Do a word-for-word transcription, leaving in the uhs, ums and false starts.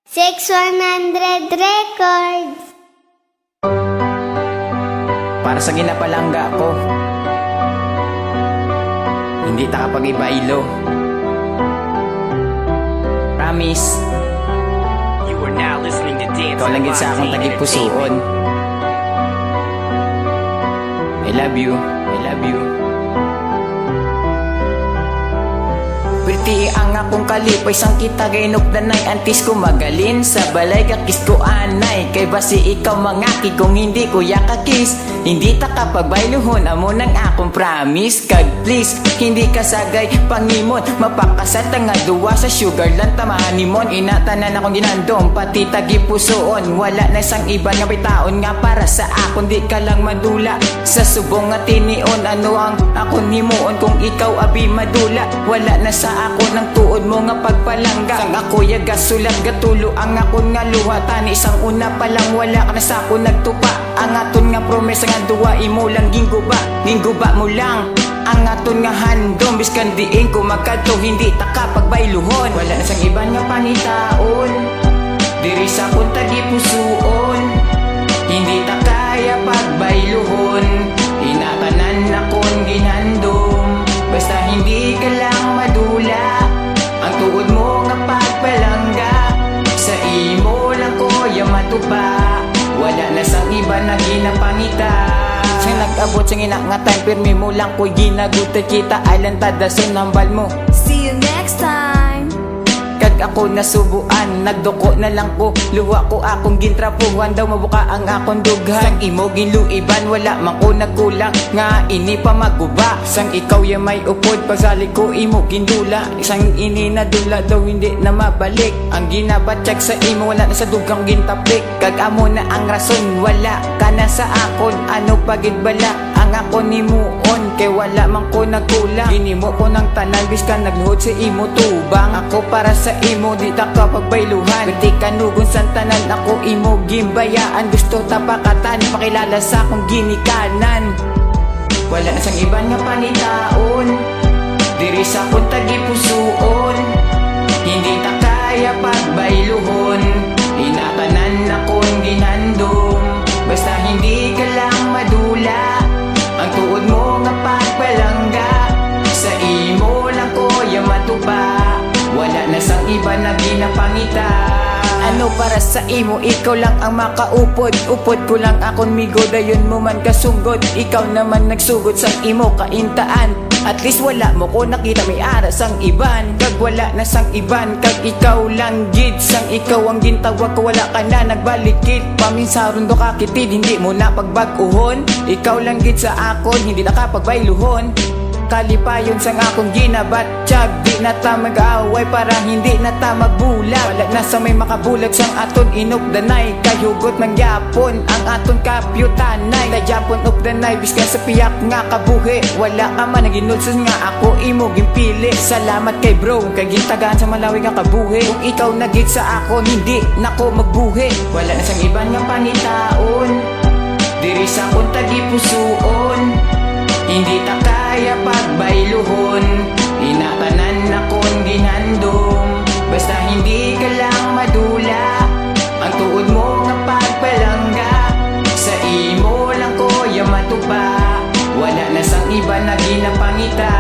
Six one hundred Records. Para sa ginapalangga ko, hindi ta kapag ibaylo. Promise. You are now listening to Dance Ikaw lang gid sa akong tagipusuon. I love you. I love you. Pirti ang akong kalipay sang kita gainukdanay antes ko magalin sa balay ka kiss ko anay kay basi ikaw mangaki kung hindi ko ya ka kiss hindi ta ka pagbayluhon amo nang akong promise kag please hindi ka sagay pangimon mapakasal ta nga duwa sa sugar lang ta mahanimon ina tanan akong ginandong pati tagipusoon wala na sang iban nga bitaon nga para sa akon di ka lang madula sa subong nga tinion, ano ang akon himuon kung ikaw abi madula? Wala na sa akon ang tuod mo nga pagpalangga. Sang ako ya gasulat gatulo ang akon nga luha tani sang una pa lang wala ka na sa akon nagtupa. Ang aton nga promesa nga duwa imo lang gingguba, gingguba mo lang. Ang aton nga handom biskan diin ko magkadto hindi ta ka pagbayluhon. Wala na sang iban nga pangitaon. Diri sa akon tagipusuon, hindi ta kaya pagbayluhon. Ina tanan akon ginhandom, basta hindi ka lang madula. Ang tuod mo nga pagpalangga, sa imo lang ko ya matupa. Wala na sang iba na ginapangita. Sa nag-abot sa ina nga time, pirmi mo lang ko'y ginagutan kita. Island ta dason hambal mo. See you next time. Kag ako nasubuan, nagduko na lang ko. Luwa ko akong gintrapuhan, daw mabuka ang akong dughan. Sang imo ginluiban, wala man ko nagkulang. Nga ini pa maguba, sang ikaw ya may upod, pagsalig ko imo gindula. Sang ini nadula, daw hindi na mabalik. Ang ginabatyag sa imo, wala na sa dugang gintapik. Kag amo na ang rason, wala ka na sa akon. Ano pa gid bala? Ang akon himuon kay wala man ko nagkulang. Ginimo ko nang tanan biskan nagluhod sa imo tubang. Ako para sa imo di ta ka pagbayluhan. Pwerte kanugon sang tanan ako imo ginbayaan. Gusto ta pakatan pakilala sa akong ginikanan. Wala na sang iban nga pangitaon. Diri sa akon tagipusuon. Hindi ta kaya pagbayluhon. Ina tanan akon ginhandom. Basta hindi ka lang madula. Ang tuod mo nga pagpalangga sa imo lang ko ya matupa. Wala na sang iba na ginapangita. Ano para sa imo, ikaw lang ang makaupod. Upod ko lang akon migo, dayon mo man kasugod. Ikaw naman nagsugod sang imo kaintaan. At least wala mo ko nakita may ara sang iban. Kag wala na sang iban, kag ikaw lang gid sang ikaw ang gintawag ko, wala ka na nagbalikid. Paminsaron do ka kitid, hindi mo na pagbag-uhon. Ikaw lang gid sa akon, hindi na ka pagbayluhon. Kalipayon sang akon ginabatyag, di na ta mag-away para hindi na ta magbulag. Wala na sa may makabulag sang aton inukdanay, kay hugot man gyapon ang aton kapyutanay. Tagyapon ukdanay, biskan sa piyak nga kabuhi. Wala ka man naginulsol nga ako imo ginpili. Salamat kay bro, kay gintagaan sa malawi nga kabuhi. Kung ikaw na gid sa akon, hindi na ko magbuhi. Wala na sang iban nga pangitaon. Diri sa akon tagipusuon, hindi ta kaya pagbayluhon. Ina tanan akon ginhandom, basta hindi ka lang madula. Ang tuod mo nga pagpalangga, sa imo lang ko ya matupa. Wala na sang iba na ginapangita.